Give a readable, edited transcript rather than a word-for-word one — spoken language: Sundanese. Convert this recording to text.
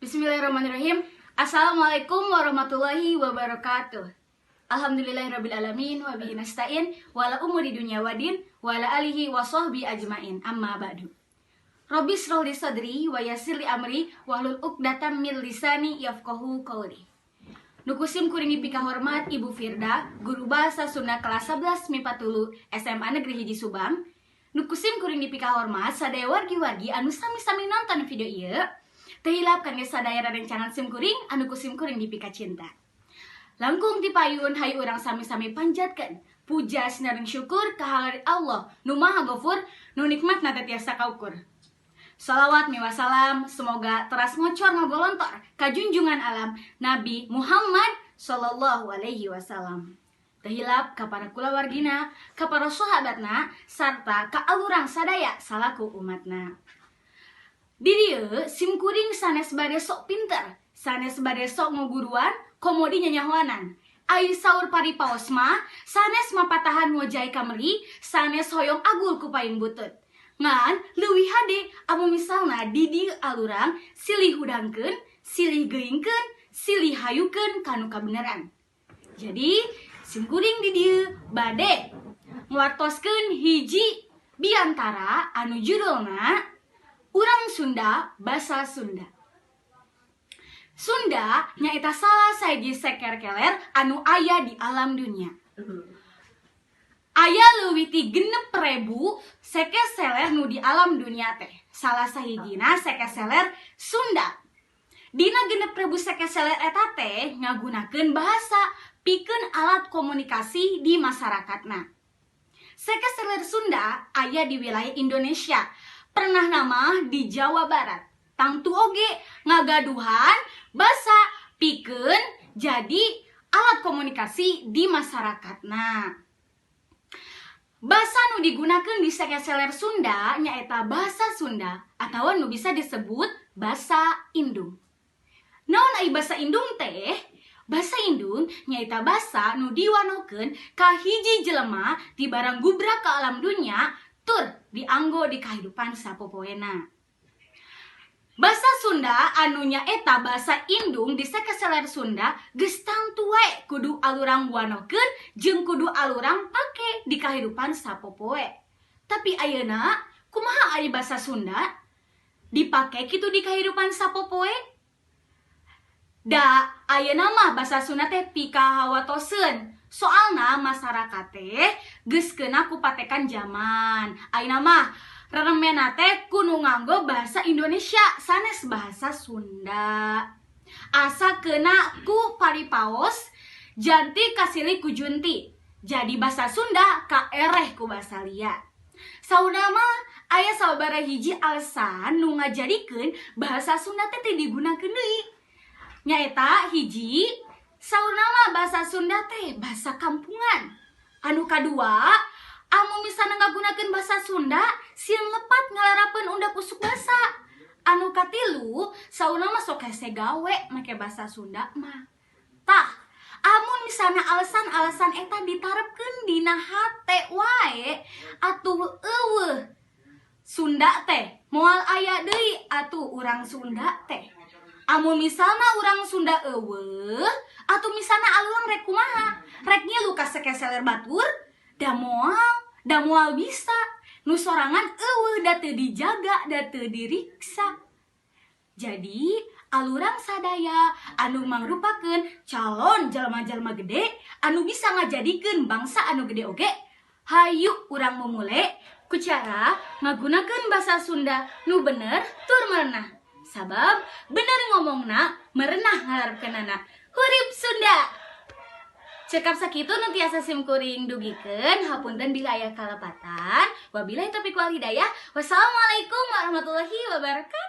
Bismillahirrahmanirrahim. Assalamualaikum warahmatullahi wabarakatuh. Alhamdulillahirabbil alamin wa bihi nasta'in wa ala umuri dunya wadin wa ala alihi wa sahbihi ajmain. Amma ba'du. Rabbi shrah li sadri wa yassir li amri wahlul 'uqdatam min lisani yafqahu qawli. Nu ku sim kuring dipikahormat Ibu Firda, guru bahasa Sunda kelas 11 MIPA 3 SMA Negeri 1 Subang. Nu ku sim kuring dipikahormat sadaya wargi-wargi anu sami-sami nonton video ieu. Teu hilap kangge sadaya rerencangan sim kuring anu ku sim kuring dipika cinta. Langkung ti payun, hayu urang sami-sami panjatkeun puja sinareng syukur ka hadirat Allah nu Maha Gofur, nu nikmatna teu tiasa kaukur. Salawat miwah salam semoga teras ngocor ngagolontor ka junjungan alam, Nabi Muhammad Sallallahu Alaihi Wasallam. Teu hilap ka para kulawargina, ka para sahabatna, sarta ka alurang sadaya salaku umatna. Di dieu sim kuring sanes bade sok pinter, sanes bade sok ngoguruan, komo deui nyanyahoanan. Ai saur paripaos mah, sanes mapatahan ngojay kameri, sanes hoyong agul ku payung butut. Ngan leuwih hade amun misalna di dieu alurang silih hudangkeun, silih geuingkeun, silih hayukeun kanu kabeneran. Jadi sim kuring di dieu bade nguartoskeun hiji biantara anu judulna Urang Sunda Basa Sunda. Sunda nyaeta salah sahiji seker keler anu aya di alam dunia. Aya leuwih ti 6.000 seke seler nu di alam dunia teh. Salah sahijina seke seler Sunda. Dina 6.000 seke seler eta teh ngagunakeun bahasa pikeun alat komunikasi di masyarakatna. Seke seler Sunda aya di wilayah Indonesia. Pernah nama di Jawa Barat. Tangtu oge ngagaduhan basa pikeun jadi alat komunikasi di masyarakatna. Basa nu digunakan di seke seler Sunda nyaeta bahasa Sunda atau nu bisa disebut basa Indung. Naon ai basa Indung teh? Basa Indung nyaeta basa nu diwanohkeun ka hiji jelema ti barang gubrak ke alam dunya tur dianggo di kahidupan sapopoena. Basa Sunda anu nyaeta basa Indung di seke seler Sunda geus tangtu wae kudu alurang wanohkeun jeung kudu alurang pake di kahidupan sapopoe. Tapi ayeuna kumaha ari basa Sunda? Dipake kitu di kahidupan sapopoe? Da ayeuna mah basa Sunda teh pikahawatoseun. Soalna masyarakat teh geus keuna ku patekan jaman. Ayeuna mah reremena teh kudu nganggo bahasa Indonesia sanes bahasa Sunda. Asa keuna ku paripaos janti kasilih ku junti. Jadi bahasa Sunda kaereh ku bahasa liya. Sauna mah aya sababaraha hiji alasan nu ngajadikeun bahasa Sunda teh teu digunakeun deui. Nyaeta hiji, saurna mah bahasa Sunda teh bahasa kampungan. Anu kadua, amun misalna ngagunakeun bahasa Sunda sieun lepat ngalarapeun undak usuk basa. Anu katilu, saurna mah sok hese gawe make bahasa Sunda mah. Tah, amun misalna alasan-alasan eta ditarepkeun dina hate wae, atuh euweuh Sunda teh moal aya deui atuh urang Sunda teh. Amun misalna urang Sunda euweuh, atuh misalna alurang rek kumaha? Rek ngilu ka seke seler batur? Da moal, da moal bisa. Nu sorangan euweuh, da teu dijaga, da teu diriksa. Jadi alurang sadaya anu mangrupakeun calon jalma-jalma gede anu bisa ngajadikeun bangsa anu gede oge, hayu urang mumule ku cara ngagunakeun bahasa Sunda nu bener tur merenah. Sabab bener ngomongna, merenah ngalarepkeunana. Hurip Sunda. Cekap sakitu nu tiasa sim kuring dugikeun, hapunten bila aya kalepatan. Wabillahi taufiq wal hidayah. Wassalamualaikum warahmatullahi wabarakatuh.